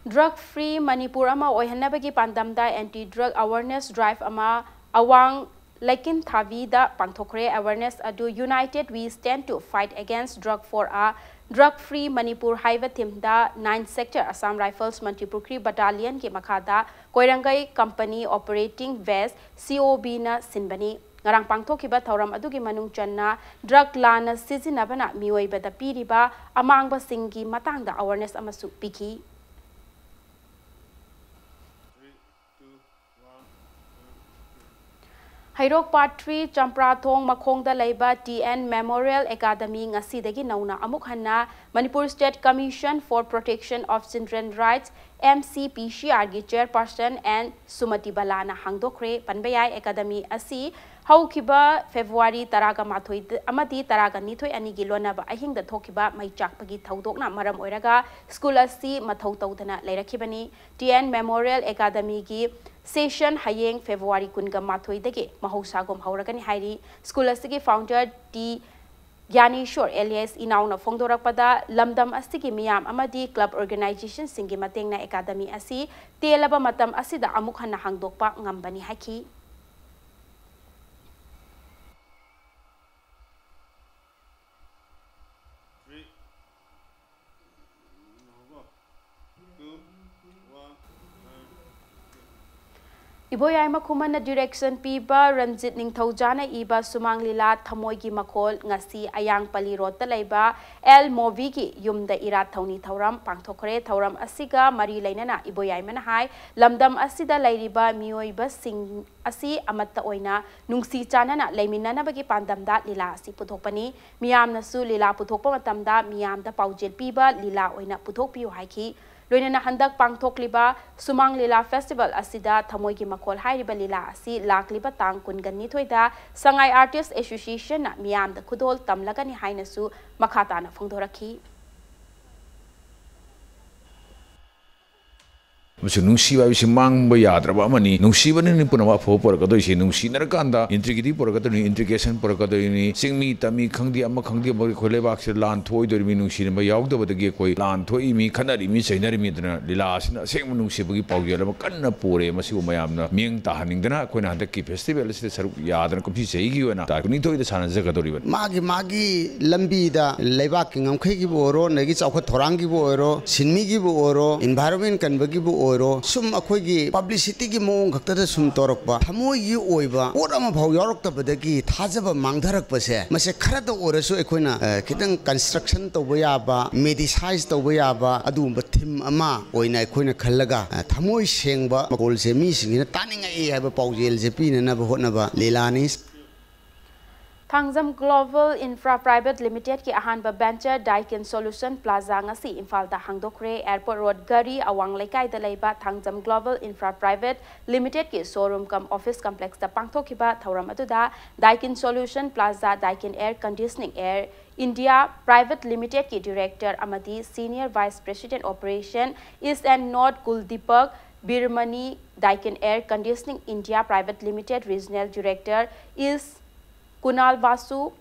Drug free ꯃꯅꯤꯄꯨꯔ ꯑꯃ ꯑꯣꯏꯍꯟꯅꯕꯒꯤ ꯄꯥꯟꯗꯝꯗ anti drug awareness drive ꯑꯃ ꯑꯋꯥꯡ ꯂꯩꯀꯤꯟꯊꯥꯕꯤꯗ ꯄꯥꯡꯊꯣꯛꯈ꯭ꯔꯦ꯫ Awareness ꯑꯗꯨ United We Stand to Fight Against Drug for a Drug Free Manipur ꯍꯥꯏꯕ theme ꯗ Ninth Sector Assam Rifles ꯃꯟꯇ꯭ꯔꯤ ꯄꯨꯈ꯭ꯔꯤ Battalion ꯒꯤ ꯃꯈꯥꯗ ꯀꯣꯏꯔꯪꯒꯩ Company Operating Base, C O B ꯅ ꯁꯤꯟꯕꯅꯤ꯫ ꯉꯔꯥꯡ ꯄꯥꯡꯊꯣꯛꯈꯤꯕ ꯊꯧꯔꯝ ꯑꯗꯨꯒꯤ ꯃꯅꯨꯡ ꯆꯟꯅ drug ꯂꯥꯟꯅ ꯁꯤꯖꯤꯟꯅꯕꯅ ꯃꯤꯑꯣꯏꯕꯗ ꯄꯤꯔꯤꯕ ꯑꯃꯥꯡꯕꯁꯤꯡꯒꯤ ꯃꯇꯥꯡꯗ awareness ꯑꯃꯁꯨ ꯄꯤꯈꯤ꯫ ꯍꯩꯔꯣꯛ Part three ꯆꯝꯄ꯭ꯔꯥꯊꯣꯡ ꯃꯈꯣꯡꯗ ꯂꯩꯕ T N Memorial Academy ꯉꯁꯤꯗꯒꯤ ꯅꯧꯅ ꯑꯃꯨꯛ ꯍꯟꯅ Manipur State Commission for Protection of Children Rights, M C P C R ꯒꯤ chairperson N Sumati Bala ꯅ ꯍꯥꯡꯗꯣꯛꯈ꯭ꯔꯦ꯫ ꯄꯟꯕ ꯌꯥꯏ, academy ꯑꯁꯤ ꯍꯧꯈꯤꯕ February ꯇꯔꯥꯒ ꯃꯥꯊꯣꯏ ꯑꯃꯗꯤ ꯇꯔꯥꯒ ꯅꯤꯊꯣꯏ ꯑꯅꯤꯒꯤ ꯂꯣꯟꯅꯕ ꯑꯍꯤꯡꯗ ꯊꯣꯛꯈꯤꯕ ꯃꯩ ꯆꯥꯛꯄꯒꯤ ꯊꯧꯗꯣꯛꯅ ꯃꯔꯝ ꯑꯣꯏꯔꯒ school ꯑꯁꯤ ꯃꯊꯧ ꯇꯧꯗꯅ ꯂꯩꯔꯛꯈꯤꯕꯅꯤ꯫ T N Memorial Academy ꯒꯤ session ꯍꯌꯦꯡ February ꯀꯨꯟꯒ ꯃꯥꯊꯣꯏꯗꯒꯤ ꯃꯍꯧꯁꯥꯒꯨꯝ ꯍꯧꯔꯒꯅꯤ ꯍꯥꯏꯔꯤ꯫ School ꯑꯁꯤꯒꯤ founder T ꯒ꯭ꯌꯥꯅꯦꯁꯣꯔ alias ꯏꯅꯥꯎꯅ ꯐꯣꯡꯗꯣꯔꯛꯄꯗ, ꯂꯝꯗꯝ ꯑꯁꯤꯒꯤ ꯃꯤꯌꯥꯝ ꯑꯃꯗꯤ club organization ꯁꯤꯡꯒꯤ ꯃꯇꯦꯡꯅ academy ꯑꯁꯤ ꯇꯦꯜꯂꯕ ꯃꯇꯝ ꯑꯁꯤꯗ ꯑꯃꯨꯛ ꯍꯟꯅ ꯍꯥꯡꯗꯣꯛꯄ ꯉꯝꯕꯅꯤ ꯍꯥꯏꯈꯤ꯫ ꯏꯕꯣꯌꯥꯏꯃ ꯈꯨꯃꯟꯅ direction ꯄꯤꯕ ꯔꯟꯖꯤꯠ ꯅꯤꯡꯊꯧꯖꯥꯅ ꯏꯕ ꯁꯨꯃꯥꯡ ꯂꯤꯂꯥ ꯊꯃꯣꯏꯒꯤ ꯃꯈꯣꯜ ꯉꯁꯤ ꯑꯌꯥꯡꯄꯜꯂꯤ ꯔꯣꯗꯇ ꯂꯩꯕ ꯑꯦꯜ ꯃꯣꯚꯤꯒꯤ ꯌꯨꯝꯗ ꯏꯔꯥꯠ ꯊꯧꯅꯤ ꯊꯧꯔꯝ ꯄꯥꯡꯊꯣꯛꯈ꯭ꯔꯦ꯫ ꯊꯧꯔꯝ ꯑꯁꯤꯒ ꯃꯔꯤ ꯂꯩꯅꯅ ꯏꯕꯣꯌꯥꯏꯃꯅ ꯍꯥꯏ, ꯂꯝꯗꯝ ꯑꯁꯤꯗ ꯂꯩꯔꯤꯕ ꯃꯤꯑꯣꯏꯕꯁꯤꯡ ꯑꯁꯤ ꯑꯃꯠꯇ ꯑꯣꯏꯅ ꯅꯨꯡꯁꯤ ꯆꯥꯟꯅꯅ ꯂꯩꯃꯤꯟꯅꯅꯕꯒꯤ ꯄꯥꯟꯗꯝꯗ ꯂꯤꯂꯥ ꯑꯁꯤ ꯄꯨꯊꯣꯛꯄꯅꯤ꯫ ꯃꯤꯌꯥꯝꯅꯁꯨ ꯂꯤꯂꯥ ꯄꯨꯊꯣꯛꯄ ꯃꯇꯝꯗ ꯃꯤꯌꯥꯝꯗ ꯄꯥꯎꯖꯦꯜ ꯄꯤꯕ ꯂꯤꯂꯥ ꯑꯣꯏꯅ ꯄꯨꯊꯣꯛꯄꯤꯌꯨ ꯍꯥꯏꯈꯤ꯫ ꯂꯣꯏꯅꯅ ꯍꯟꯗꯛ ꯄꯥꯡꯊꯣꯛꯂꯤꯕ ꯁꯨꯃꯥꯡ ꯂꯤꯂꯥ festival ꯑꯁꯤꯗ ꯊꯃꯣꯏꯒꯤ ꯃꯈꯣꯜ ꯍꯥꯏꯔꯤꯕ ꯂꯤꯂꯥ ꯑꯁꯤ ꯂꯥꯛꯂꯤꯕ ꯇꯥꯡ ꯀꯨꯟꯒ ꯅꯤꯊꯣꯏꯗ ꯁꯉꯥꯏ Artist Associationꯅ ꯃꯤꯌꯥꯝꯗ ꯈꯨꯗꯣꯜ ꯇꯝꯂꯒꯅꯤ ꯍꯥꯏꯅꯁꯨ ꯃꯈꯥ ꯇꯥꯅ ꯐꯣꯡꯗꯣꯔꯛꯈꯤ꯫ ꯑꯃꯁꯨꯡ ꯅꯨꯡꯁꯤꯕ ꯍꯥꯏꯕꯁꯤ ꯃꯥꯡꯕ ꯌꯥꯗ꯭ꯔꯕ ꯑꯃꯅꯤ꯫ ꯅꯨꯡꯁꯤꯕꯅꯅꯤ ꯄꯨꯝꯅꯃꯛ ꯑꯐꯕ ꯄꯨꯔꯛꯀꯗꯣꯏꯁꯤ꯫ ꯅꯨꯡꯁꯤꯅꯔꯀꯥꯟꯗ integrity ꯄꯨꯔꯛꯀꯗꯣꯏꯅꯤ, integration ꯄꯨꯔꯛꯀꯗꯣꯏꯅꯤ꯫ ꯆꯤꯡꯃꯤ ꯇꯝꯃꯤ ꯈꯪꯗꯦ, ꯑꯃ ꯈꯪꯗꯦ, ꯑꯃ ꯑꯩꯈꯣꯏ ꯂꯩꯕꯥꯛꯁꯤꯗ ꯂꯥꯟ ꯊꯣꯛꯑꯣꯏꯗꯣꯏꯔꯤꯕꯅꯤ꯫ ꯅꯨꯡꯁꯤꯅꯕ ꯌꯥꯎꯗꯕꯗꯒꯤ ꯑꯩꯈꯣꯏ ꯂꯥꯟ ꯊꯣꯛꯏꯃꯤ, ꯈꯠꯅꯔꯤꯃꯤ, ꯆꯩꯅꯔꯤꯃꯤ꯫ ꯑꯗꯨꯅ ꯂꯤꯂꯥ ꯑꯁꯤꯅ ꯑꯁꯦꯡꯕ ꯅꯨꯡꯁꯤꯕꯒꯤ ꯄꯥꯎꯖꯦꯜ ꯑꯃ ꯀꯟꯅ ꯄꯨꯔꯦ꯫ ꯃꯁꯤꯕꯨ ꯃꯌꯥꯝꯅ ꯃꯤꯠꯌꯦꯡ ꯇꯥꯍꯟꯅꯤꯡꯗꯅ ꯑꯩꯈꯣꯏꯅ ꯍꯟꯗꯛꯀꯤ festival ꯑꯁꯤꯗ ꯁꯔꯨꯛ ꯌꯥꯗꯅ ꯀꯨꯝꯁꯤ ꯆꯍꯤꯒꯤ ꯑꯣꯏꯅ ꯇꯥꯔꯤꯛ ꯀꯨꯟꯅꯤꯊꯣꯏꯗ ꯁꯥꯟꯅꯖꯒꯗꯧꯔꯤꯕꯅꯤ꯫ ꯃꯥꯒꯤ ꯃꯥꯒꯤ ꯂꯝꯕꯤꯗ ꯂꯩꯕꯥꯛꯀꯤ ꯉꯝꯈꯩꯒꯤꯕꯨ ꯑꯣꯏꯔꯣ, ꯑꯗꯒꯤ ꯆꯥꯎꯈꯠ ꯊꯧꯔꯥꯡꯒꯤꯕꯨ ꯑꯣꯏꯔꯣ, ꯁꯤꯟꯃꯤꯒꯤꯕꯨ ꯑꯣꯏꯔꯣ, environment ꯀꯟꯕꯒꯤꯕꯨ ꯑꯣꯏꯔꯣ, ꯁꯨꯝ ꯑꯩꯈꯣꯏꯒꯤ publicityꯒꯤ ꯃꯑꯣꯡ ꯈꯛꯇꯗ ꯁꯨꯝ ꯇꯧꯔꯛꯄ, ꯊꯃꯣꯏꯒꯤ ꯑꯣꯏꯕ ꯄꯣꯠ ꯑꯃꯐꯥꯎ ꯌꯥꯎꯔꯛꯇꯕꯗꯒꯤ ꯊꯥꯖꯕ ꯃꯥꯡꯊꯔꯛꯄꯁꯦ, ꯃꯁꯦ ꯈꯔꯗ ꯑꯣꯏꯔꯁꯨ ꯑꯩꯈꯣꯏꯅ, ꯑ, ꯈꯤꯇꯪ construction ꯇꯧꯕ ꯌꯥꯕ, medicize ꯇꯧꯕ ꯌꯥꯕ ꯑꯗꯨꯒꯨꯝꯕ theme ꯑꯃ ꯑꯣꯏꯅ ꯑꯩꯈꯣꯏꯅ ꯈꯜꯂꯒ, ꯑ, ꯊꯃꯣꯏ ꯁꯦꯡꯕ ꯃꯈꯣꯜꯁꯦ ꯃꯤꯁꯤꯡꯁꯤꯅ ꯇꯥꯅꯤꯡꯉꯛꯏ ꯍꯥꯏꯕ ꯄꯥꯎꯖꯦꯜꯁꯦ ꯄꯤꯅꯅꯕ ꯍꯣꯠꯅꯕ ꯂꯤꯂꯥꯅꯤ꯫ ꯊꯥꯡꯖꯝ Global Infra Private Limitedꯀꯤ ꯑꯍꯥꯟꯕ venture Daikin Solution Plaza ꯉꯁꯤ ꯏꯝꯐꯥꯜꯗ ꯍꯥꯡꯗꯣꯛꯈ꯭ꯔꯦ꯫ Airport Road ꯘꯔꯤ ꯑꯋꯥꯡ ꯂꯩꯀꯥꯏꯗ ꯂꯩꯕ Thangjam Global Infra Private Limitedꯀꯤ showroom cum office complexꯇ ꯄꯥꯡꯊꯣꯛꯈꯤꯕ ꯊꯧꯔꯝ ꯑꯗꯨꯗ Daikin Solution Plaza, Daikin Air Conditioning Air India Private Limitedꯀꯤ director ꯑꯃꯗꯤ Senior Vice President Operation East and North Kuldipak Birmani, Daikin Air Conditioning India Private Limited Regional Director East Kunal Vasu,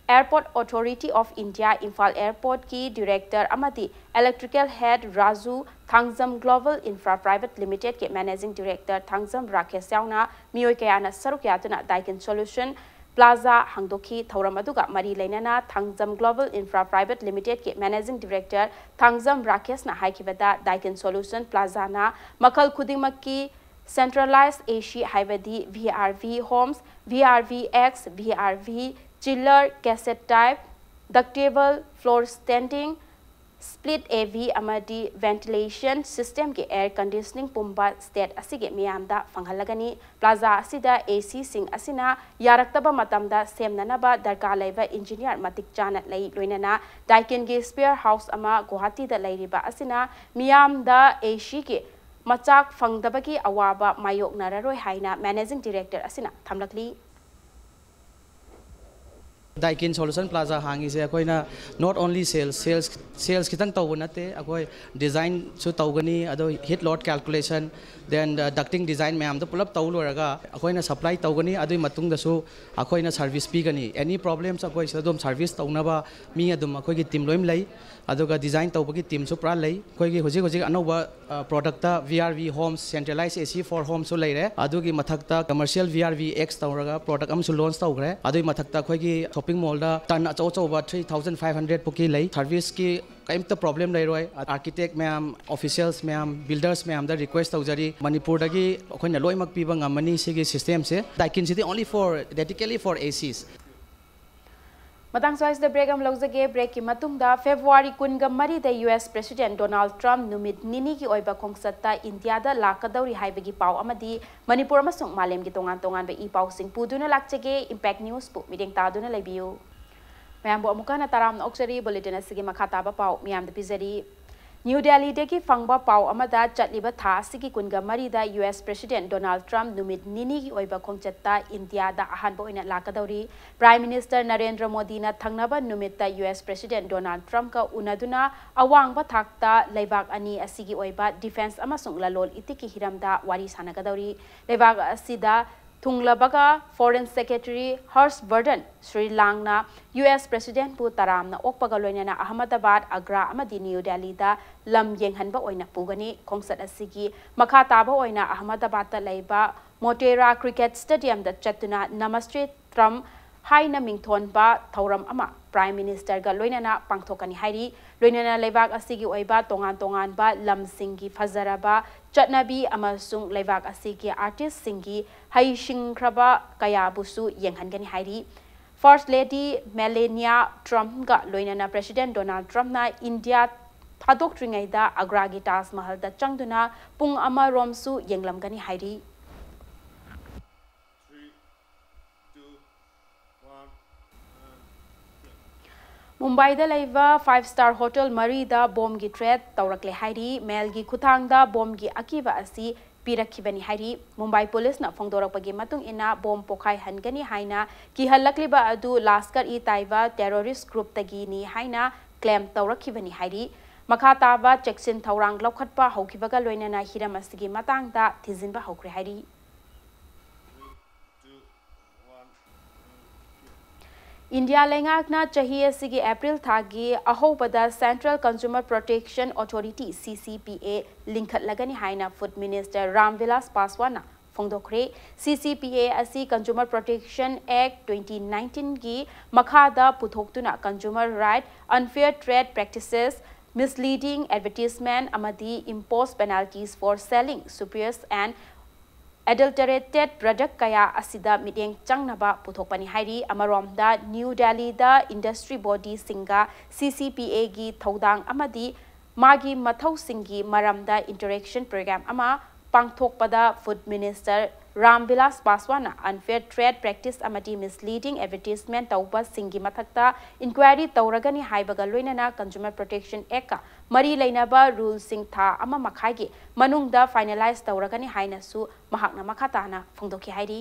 Airport Authority of India Imphal Airportꯀꯤ director ꯑꯃꯗꯤ electrical head Raju, Thangjam Global Infra Private Limitedꯀꯤ managing director Thangjam Rakesh ꯌꯥꯎꯅ ꯃꯤꯑꯣꯏ ꯀꯌꯥꯅ ꯁꯔꯨꯛ ꯌꯥꯗꯨꯅ Daikin Solution Plaza ꯍꯥꯡꯗꯣꯛꯈꯤ꯫ ꯊꯧꯔꯝ ꯑꯗꯨꯒ ꯃꯔꯤ ꯂꯩꯅꯅ Thangjam Global Infra Private Limitedꯀꯤ managing director Thangjam ꯔꯥꯀꯦꯁꯅ ꯍꯥꯏꯈꯤꯕꯗ, Daikin Solution Plazaꯅ ꯃꯈꯜ ꯈꯨꯗꯤꯡꯃꯛꯀꯤ Centralized A C ꯍꯥꯏꯕꯗꯤ V R V homes, V R V X, V R V chiller, cassette type, ductable, floor standing, split A V ꯑꯃꯗꯤ ventilation systemꯒꯤ air conditioning ꯄꯨꯝꯕ state ꯑꯁꯤꯒꯤ ꯃꯤꯌꯥꯝꯗ ꯐꯪꯍꯜꯂꯒꯅꯤ꯫ Plaza ꯑꯁꯤꯗ A Cꯁꯤꯡ ꯑꯁꯤꯅ ꯌꯥꯔꯛꯇꯕ ꯃꯇꯝꯗ ꯁꯦꯝꯅꯅꯕ ꯗꯔꯀꯥꯔ ꯂꯩꯕ engineer ꯃꯇꯤꯛ ꯆꯥꯅ ꯂꯩ꯫ ꯂꯣꯏꯅꯅ Daikinꯒꯤ spare house ꯑꯃ ꯒꯨꯋꯥꯍꯥꯇꯤꯗ ꯂꯩꯔꯤꯕ ꯑꯁꯤꯅ ꯃꯤꯌꯥꯝꯗ A Cꯒꯤ ꯃꯆꯥꯛ ꯐꯪꯗꯕꯒꯤ ꯑꯋꯥꯕ ꯃꯥꯌꯣꯛꯅꯔꯔꯣꯏ ꯍꯥꯏꯅ managing director ꯑꯁꯤꯅ ꯊꯝꯂꯛꯂꯤ꯫ Daikin Solution Plaza ꯍꯥꯡꯉꯤꯁꯦ ꯑꯩꯈꯣꯏꯅ not only sales, sales, sales ꯈꯤꯇꯪ ꯇꯧꯕ ꯅꯠꯇꯦ, ꯑꯩꯈꯣꯏ designꯁꯨ ꯇꯧꯒꯅꯤ, ꯑꯗꯣ heat load calculation, then ducting design ꯃꯌꯥꯝꯗꯣ ꯄꯨꯂꯞ ꯇꯧ ꯂꯣꯏꯔꯒ ꯑꯩꯈꯣꯏꯅ supply ꯇꯧꯒꯅꯤ꯫ ꯑꯗꯨꯒꯤ ꯃꯇꯨꯡꯗꯁꯨ ꯑꯩꯈꯣꯏꯅ service ꯄꯤꯒꯅꯤ꯫ Any problems ꯑꯩꯈꯣꯏ ꯁꯤꯗ ꯑꯗꯨꯝ service ꯇꯧꯅꯕ ꯃꯤ ꯑꯗꯨꯝ ꯑꯩꯈꯣꯏꯒꯤ team ꯂꯣꯏꯅ ꯂꯩ꯫ ꯑꯗꯨꯒ design ꯇꯧꯕꯒꯤ teamꯁꯨ ꯄꯨꯔꯥ ꯂꯩ꯫ ꯑꯩꯈꯣꯏꯒꯤ ꯍꯧꯖꯤꯛ ꯍꯧꯖꯤꯛ ꯑꯅꯧꯕ productꯇ V R V homes, centralized A C for homeꯁꯨ ꯂꯩꯔꯦ꯫ ꯑꯗꯨꯒꯤ ꯃꯊꯛꯇ commercial V R V X ꯇꯧꯔꯒ product ꯑꯃꯁꯨ launch ꯇꯧꯈ꯭ꯔꯦ꯫ ꯑꯗꯨꯒꯤ ꯃꯊꯛꯇ ꯑꯩꯈꯣꯏꯒꯤ shopping mallꯗ ton ꯑꯆꯧ ꯑꯆꯧꯕ three thousand five hundred ꯐꯥꯎꯀꯤ ꯂꯩ꯫ Serviceꯀꯤ ꯀꯩꯝꯇ problem ꯂꯩꯔꯣꯏ꯫ Architect ꯃꯌꯥꯝ, officials ꯃꯌꯥꯝ, builders ꯃꯌꯥꯝꯗ request ꯇꯧꯖꯔꯤ, ꯃꯅꯤꯄꯨꯔꯗꯒꯤ ꯑꯩꯈꯣꯏꯅ ꯂꯣꯏꯅꯃꯛ ꯄꯤꯕ ꯉꯝꯃꯅꯤ ꯁꯤꯒꯤ systemꯁꯦ꯫ Daikinꯁꯤꯗꯤ only for, dedicatedly for A Cs꯫ ꯃꯇꯥꯡ ꯁ꯭ꯋꯥꯏꯁꯤꯗ break ꯑꯃ ꯂꯧꯖꯒꯦ꯫ Breakꯀꯤ ꯃꯇꯨꯡꯗ February ꯀꯨꯟꯒ ꯃꯔꯤꯗ U S President Donald Trump ꯅꯨꯃꯤꯠ ꯅꯤꯅꯤꯒꯤ ꯑꯣꯏꯕ ꯈꯣꯡꯆꯠꯇ ꯏꯟꯗꯤꯌꯥꯗ ꯂꯥꯛꯀꯗꯧꯔꯤ ꯍꯥꯏꯕꯒꯤ ꯄꯥꯎ ꯑꯃꯗꯤ ꯃꯅꯤꯄꯨꯔ ꯑꯃꯁꯨꯡ ꯃꯥꯂꯦꯝꯒꯤ ꯇꯣꯉꯥꯟ ꯇꯣꯉꯥꯟꯕ ꯏ ꯄꯥꯎꯁꯤꯡ ꯄꯨꯗꯨꯅ ꯂꯥꯛꯆꯒꯦ꯫ Impact Newsꯄꯨ ꯃꯤꯠꯌꯦꯡ ꯇꯥꯗꯨꯅ ꯂꯩꯕꯤꯌꯨ꯫ ꯃꯌꯥꯝꯕꯨ ꯑꯃꯨꯛꯀ ꯍꯟꯅ ꯇꯔꯥꯝꯅ ꯑꯣꯛꯆꯔꯤ꯫ Bulletin ꯑꯁꯤꯒꯤ ꯃꯈꯥ ꯇꯥꯕ ꯄꯥꯎ ꯃꯤꯌꯥꯝꯗ ꯄꯤꯖꯔꯤ꯫ New Delhiꯗꯒꯤ ꯐꯪꯕ ꯄꯥꯎ ꯑꯃꯗ, ꯆꯠꯂꯤꯕ ꯊꯥ ꯑꯁꯤꯒꯤ ꯀꯨꯟꯒ ꯃꯔꯤꯗ U S President Donald Trump ꯅꯨꯃꯤꯠ ꯅꯤꯅꯤꯒꯤ ꯑꯣꯏꯕ ꯈꯣꯡꯆꯠꯇ ꯏꯟꯗꯤꯌꯥꯗ ꯑꯍꯥꯟꯕ ꯑꯣꯏꯅ ꯂꯥꯛꯀꯗꯧꯔꯤ꯫ Prime Minister ꯅꯔꯦꯟꯗ꯭ꯔ ꯃꯣꯗꯤꯅ ꯊꯪꯅꯕ ꯅꯨꯃꯤꯠꯇ U S President Donald Trumpꯀ ꯎꯅꯗꯨꯅ ꯑꯋꯥꯡꯕ ꯊꯥꯛꯇ ꯂꯩꯕꯥꯛ ꯑꯅꯤ ꯑꯁꯤꯒꯤ ꯑꯣꯏꯕ defence ꯑꯃꯁꯨꯡ ꯂꯂꯣꯟ ꯏꯇꯤꯛꯀꯤ ꯍꯤꯔꯝꯗ ꯋꯥꯔꯤ ꯁꯥꯟꯅꯒꯗꯧꯔꯤ꯫ ꯂꯩꯕꯥꯛ ꯑꯁꯤꯗ ꯊꯨꯡꯂꯕꯒ Foreign Secretary ꯍꯔꯁ ꯕꯔꯗꯟ ꯁ꯭ꯔꯤꯂꯥꯡꯅ U S Presidentꯄꯨ ꯇꯔꯥꯝꯅ ꯑꯣꯛꯄꯒ ꯂꯣꯏꯅꯅ ꯑꯍꯃꯗꯕꯥꯗ, ꯑꯒ꯭ꯔꯥ ꯑꯃꯗꯤ ꯅ꯭ꯌꯨ ꯗꯦꯜꯂꯤꯗ ꯂꯝ ꯌꯦꯡꯍꯟꯕ ꯑꯣꯏꯅ ꯄꯨꯒꯅꯤ꯫ ꯈꯣꯡꯆꯠ ꯑꯁꯤꯒꯤ ꯃꯈꯥ ꯇꯥꯕ ꯑꯣꯏꯅ ꯑꯍꯃꯗꯕꯥꯗꯇ ꯂꯩꯕ ꯃꯣꯇꯦꯔꯥ Cricket Stadiumꯗ ꯆꯠꯇꯨꯅ Namaste Trump ꯍꯥꯏꯅ ꯃꯤꯡꯊꯣꯟꯕ ꯊꯧꯔꯝ ꯑꯃ Prime Ministerꯒ ꯂꯣꯏꯅꯅ ꯄꯥꯡꯊꯣꯛꯀꯅꯤ ꯍꯥꯏꯔꯤ꯫ ꯂꯣꯏꯅꯅ ꯂꯩꯕꯥꯛ ꯑꯁꯤꯒꯤ ꯑꯣꯏꯕ ꯇꯣꯉꯥꯟ ꯇꯣꯉꯥꯟꯕ ꯂꯝꯁꯤꯡꯒꯤ ꯐꯖꯔꯕ ꯆꯠꯅꯕꯤ ꯑꯃꯁꯨꯡ ꯂꯩꯕꯥꯛ ꯑꯁꯤꯒꯤ artistꯁꯤꯡꯒꯤ ꯍꯩꯁꯤꯡꯈ꯭ꯔꯕ ꯀꯌꯥꯕꯨꯁꯨ ꯌꯦꯡꯍꯟꯒꯅꯤ ꯍꯥꯏꯔꯤ꯫ First Lady Melania Trumpꯒ ꯂꯣꯏꯅꯅ President Donald Trumpꯅ ꯏꯟꯗꯤꯌꯥ ꯊꯥꯗꯣꯛꯇ꯭ꯔꯤꯉꯩꯗ ꯑꯒ꯭ꯔꯥꯒꯤ ꯇꯥꯖ ꯃꯍꯜꯗ ꯆꯪꯗꯨꯅ ꯄꯨꯡ ꯑꯃꯔꯣꯝꯁꯨ ꯌꯦꯡꯂꯝꯒꯅꯤ ꯍꯥꯏꯔꯤ꯫ ꯃꯨꯝꯕꯥꯏꯗ ꯂꯩꯕ five star hotel ꯃꯔꯤꯗ ꯕꯣꯝꯒꯤ threat ꯇꯧꯔꯛꯂꯦ ꯍꯥꯏꯔꯤ꯫ Mailꯒꯤ ꯈꯨꯠꯊꯥꯡꯗ ꯕꯣꯝꯒꯤ ꯑꯀꯤꯕ ꯑꯁꯤ ꯄꯤꯔꯛꯈꯤꯕꯅꯤ ꯍꯥꯏꯔꯤ꯫ ꯃꯨꯝꯕꯥꯏ ꯄꯨꯂꯤꯁꯅ ꯐꯣꯡꯗꯣꯔꯛꯄꯒꯤ ꯃꯇꯨꯡ ꯏꯟꯅ, ꯕꯣꯝ ꯄꯣꯈꯥꯏꯍꯟꯒꯅꯤ ꯍꯥꯏꯅ ꯀꯤꯍꯜꯂꯛꯂꯤꯕ ꯑꯗꯨ ꯂꯥꯁꯀꯔ-ꯏ-ꯇꯥꯏꯕ terrorist groupꯇꯒꯤꯅꯤ ꯍꯥꯏꯅ claim ꯇꯧꯔꯛꯈꯤꯕꯅꯤ ꯍꯥꯏꯔꯤ꯫ ꯃꯈꯥ ꯇꯥꯕ ꯆꯦꯛꯁꯤꯟ ꯊꯧꯔꯥꯡ ꯂꯧꯈꯠꯄ ꯍꯧꯈꯤꯕꯒ ꯂꯣꯏꯅꯅ ꯍꯤꯔꯝ ꯑꯁꯤꯒꯤ ꯃꯇꯥꯡꯗ ꯊꯤꯖꯤꯟꯕ ꯍꯧꯈ꯭ꯔꯦ ꯍꯥꯏꯔꯤ꯫ ꯏꯟꯗꯤꯌꯥ ꯂꯩꯉꯥꯛꯅ ꯆꯍꯤ ꯑꯁꯤꯒꯤ ꯑꯦꯄ꯭ꯔꯤꯜ ꯊꯥꯒꯤ ꯑꯍꯧꯕꯗ Central Consumer Protection Authority, C C P A, ꯂꯤꯡꯈꯠꯂꯒꯅꯤ ꯍꯥꯏꯅ Food Minister ꯔꯥꯝ ꯕꯤꯂꯥꯁ ꯄꯥꯁꯋꯥꯟꯅ ꯐꯣꯡꯗꯣꯛꯈ꯭ꯔꯦ꯫ C C P A ꯑꯁꯤ Consumer Protection Act twenty nineteenꯒꯤ ꯃꯈꯥꯗ ꯄꯨꯊꯣꯛꯇꯨꯅ consumer right, unfair trade practices, misleading advertisement ꯑꯃꯗꯤ impose penalties for selling spurious and adulterated product ꯀꯌꯥ ꯑꯁꯤꯗ ꯃꯤꯠꯌꯦꯡ ꯆꯪꯅꯕ ꯄꯨꯊꯣꯛꯄꯅꯤ ꯍꯥꯏꯔꯤ꯫ ꯑꯃꯔꯣꯝꯗ, ꯅ꯭ꯌꯨ ꯗꯦꯜꯂꯤꯗ industry bodyꯁꯤꯡꯒ C C P Aꯒꯤ ꯊꯧꯗꯥꯡ ꯑꯃꯗꯤ ꯃꯥꯒꯤ ꯃꯊꯧꯁꯤꯡꯒꯤ ꯃꯔꯝꯗ interaction program ꯑꯃ ꯄꯥꯡꯊꯣꯛꯄꯗ Food Minister ꯔꯥꯝ ꯕꯤꯂꯥꯁ ꯄꯥꯁꯋꯥꯟꯅ unfair trade practice ꯑꯃꯗꯤ misleading advertisement ꯇꯧꯕꯁꯤꯡꯒꯤ ꯃꯊꯛꯇ inquiry ꯇꯧꯔꯒꯅꯤ ꯍꯥꯏꯕꯒ ꯂꯣꯏꯅꯅ Consumer Protection Actꯀ ꯃꯔꯤ ꯂꯩꯅꯕ ruleꯁꯤꯡ ꯊꯥ ꯑꯃ ꯃꯈꯥꯏꯒꯤ ꯃꯅꯨꯡꯗ finalize ꯇꯧꯔꯒꯅꯤ ꯍꯥꯏꯅꯁꯨ ꯃꯍꯥꯛꯅ ꯃꯈꯥ ꯇꯥꯅ ꯐꯣꯡꯗꯣꯛꯈꯤ ꯍꯥꯏꯔꯤ꯫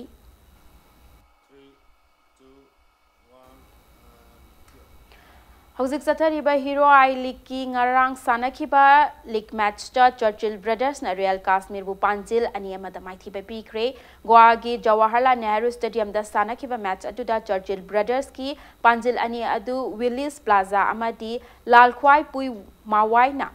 ꯍꯧꯖꯤꯛ ꯆꯠꯊꯔꯤꯕ Hero I Leagueꯀꯤ ꯉꯔꯥꯡ ꯁꯥꯟꯅꯈꯤꯕ league matchꯇ Churchill Brothersꯅ Real Kashmirꯕꯨ ꯄꯥꯟꯖꯤꯜ ꯑꯅꯤ ꯑꯃꯗ ꯃꯥꯏꯊꯤꯕ ꯄꯤꯈ꯭ꯔꯦ꯫ ꯒꯣꯋꯥꯒꯤ ꯖꯋꯥꯍꯔꯂꯥꯜ ꯅꯦꯍꯔꯨ Stadiumꯗ ꯁꯥꯟꯅꯈꯤꯕ match ꯑꯗꯨꯗ Churchill Brothersꯀꯤ ꯄꯥꯟꯖꯤꯜ ꯑꯅꯤ ꯑꯗꯨ Willis Plaza ꯑꯃꯗꯤ ꯂꯥꯜꯈ꯭ꯋꯥꯏ ꯄꯨꯏ ꯃꯥꯋꯥꯏꯅ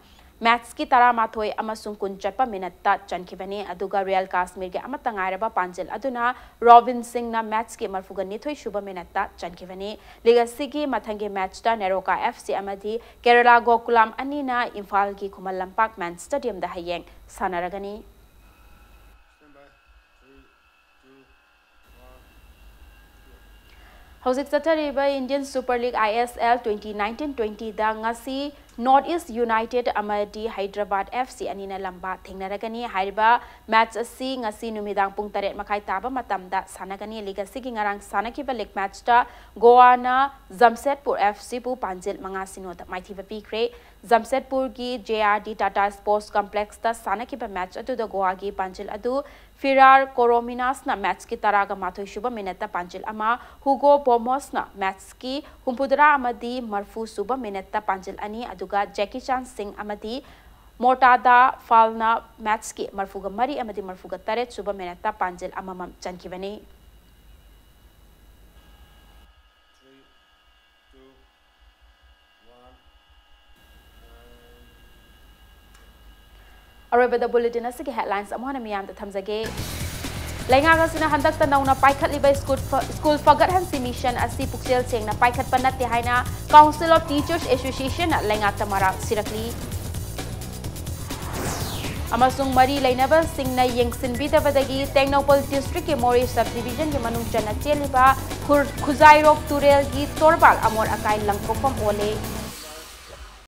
ꯃꯦꯠꯁꯀꯤ ꯇꯔꯥꯃꯥꯊꯣꯏ ꯑꯃꯁꯨꯡ ꯀꯨꯟ ꯆꯠꯄ ꯃꯤꯅꯠꯇ ꯆꯟꯈꯤꯕꯅꯤ꯫ ꯑꯗꯨꯒ ꯔꯤꯌꯦꯜ ꯀꯥꯁꯃꯤꯔꯒꯤ ꯑꯃꯠꯇ ꯉꯥꯏꯔꯕ ꯄꯥꯟꯖꯤꯜ ꯑꯗꯨꯅ ꯔꯣꯕꯤꯟ ꯁꯤꯡꯅ ꯃꯦꯠꯁꯀꯤ ꯃꯔꯐꯨꯒ ꯅꯤꯊꯣꯏ ꯁꯨꯕ ꯃꯤꯅꯠꯇ ꯆꯟꯈꯤꯕꯅꯤ꯫ ꯂꯤꯒ ꯑꯁꯤꯒꯤ ꯃꯊꯪꯒꯤ ꯃꯦꯠꯁꯇ ꯅꯦꯔꯣꯀꯥ ꯑꯦꯐ ꯁꯤ ꯑꯃꯗꯤ ꯀꯦꯔꯂꯥ ꯒꯣꯀꯨꯂꯥꯝ ꯑꯅꯤꯅ ꯏꯝꯐꯥꯜꯒꯤ ꯈꯨꯃꯟ ꯂꯝꯄꯥꯛ ꯃꯦꯟ ꯁ꯭ꯇꯦꯗꯤꯌꯝꯗ ꯍꯌꯦꯡ ꯁꯥꯟꯅꯔꯒꯅꯤ꯫ ꯍꯧꯖꯤꯛ ꯆꯠꯊꯔꯤꯕ Indian Super League, I S L, twenty nineteen twenty ꯗ ꯉꯁꯤ North East United ꯑꯃꯗꯤ Hyderabad F C ꯑꯅꯤꯅ ꯂꯝꯕꯥ ꯊꯦꯡꯅꯔꯒꯅꯤ꯫ ꯍꯥꯏꯔꯤꯕ ꯃꯦꯠꯁ ꯑꯁꯤ ꯉꯁꯤ ꯅꯨꯃꯤꯗꯥꯡ ꯄꯨꯡ ꯇꯔꯦꯠ ꯃꯈꯥꯏ ꯇꯥꯕ ꯃꯇꯝꯗ ꯁꯥꯟꯅꯒꯅꯤ꯫ ꯂꯤꯒ ꯑꯁꯤꯒꯤ ꯉꯔꯥꯡ ꯁꯥꯟꯅꯈꯤꯕ ꯂꯤꯒ ꯃꯦꯠꯁꯇ ꯒꯣꯋꯥꯅ ꯖꯝꯁꯦꯗꯄꯨꯔ F C ꯕꯨ ꯄꯥꯟꯖꯤꯜ ꯃꯉꯥ ꯁꯤꯅꯣꯗ ꯃꯥꯏꯊꯤꯕ ꯄꯤꯈ꯭ꯔꯦ꯫ ꯖꯝꯁꯦꯗꯄꯨꯔꯒꯤ J R D Tata Sports Complex ꯇ ꯁꯥꯟꯅꯈꯤꯕ ꯃꯦꯠꯁ ꯑꯗꯨꯗ ꯒꯣꯋꯥꯒꯤ ꯄꯥꯟꯖꯤꯜ ꯑꯗꯨ ꯐꯤꯔꯥꯔ ꯀꯣꯔꯣꯃꯤꯅꯥꯁꯅ ꯃꯦꯠꯁꯀꯤ ꯇꯔꯥꯒ ꯃꯥꯊꯣꯏ ꯁꯨꯕ ꯃꯤꯅꯠꯇ ꯄꯥꯟꯖꯤꯜ ꯑꯃ, ꯍꯨꯒꯣ ꯕꯣꯃꯣꯁꯅ ꯃꯦꯠꯁꯀꯤ ꯍꯨꯝꯐꯨꯇꯔꯥ ꯑꯃꯗꯤ ꯃꯔꯐꯨ ꯁꯨꯕ ꯃꯤꯅꯠꯇ ꯄꯥꯟꯖꯤꯜ ꯑꯅꯤ, ꯑꯗꯨꯒ ꯖꯦꯀꯤ ꯆꯥꯟ ꯁꯤꯡ ꯑꯃꯗꯤ ꯃꯣꯔꯇꯥꯗꯥ ꯐꯥꯜꯅ ꯃꯦꯠꯁꯀꯤ ꯃꯔꯐꯨꯒ ꯃꯔꯤ ꯑꯃꯗꯤ ꯃꯔꯐꯨꯒ ꯇꯔꯦꯠ ꯁꯨꯕ ꯃꯤꯅꯠꯇ ꯄꯥꯟꯖꯤꯜ ꯑꯃꯃꯝ ꯆꯟꯈꯤꯕꯅꯤ꯫ ꯑꯔꯣꯏꯕꯗ ꯕꯨꯂꯦꯇꯤꯟ ꯑꯁꯤꯒꯤ ꯍꯦꯗꯂꯥꯏꯟꯁ ꯑꯃꯨꯛ ꯍꯟꯅ ꯃꯤꯌꯥꯝꯗ ꯊꯝꯖꯒꯦ꯫ ꯂꯩꯉꯥꯛ ꯑꯁꯤꯅ ꯍꯟꯗꯛꯇ ꯅꯧꯅ ꯄꯥꯏꯈꯠꯂꯤꯕ ꯁ꯭ꯀꯨꯜ ꯐ-, ꯁ꯭ꯀꯨꯜ ꯐꯒꯠꯍꯟꯁꯤ ꯃꯤꯁꯟ ꯑꯁꯤ ꯄꯨꯛꯆꯦꯜ ꯁꯦꯡꯅ ꯄꯥꯏꯈꯠꯄ ꯅꯠꯇꯦ ꯍꯥꯏꯅ Council of Teachers Association ꯅ ꯂꯩꯉꯥꯛꯇ ꯃꯔꯥꯜ ꯁꯤꯔꯛꯂꯤ꯫ ꯑꯃꯁꯨꯡ ꯃꯔꯤ ꯂꯩꯅꯕꯁꯤꯡꯅ ꯌꯦꯡꯁꯤꯟꯕꯤꯗꯕꯗꯒꯤ ꯇꯦꯡꯅꯧꯄꯜ ꯗꯤꯁꯇ꯭ꯔꯤꯛꯀꯤ ꯃꯣꯔꯦ ꯁꯕ ꯗꯤꯕꯤꯖꯟꯒꯤ ꯃꯅꯨꯡ ꯆꯟꯅ ꯆꯦꯜꯂꯤꯕ ꯈꯨꯔ-, ꯈꯨꯖꯥꯏꯔꯣꯛ ꯇꯨꯔꯦꯜꯒꯤ ꯇꯣꯔꯕꯥꯜ ꯑꯃꯣꯠ ꯑꯀꯥꯏ ꯂꯪꯊꯣꯛꯐꯝ ꯑꯣꯜꯂꯦ꯫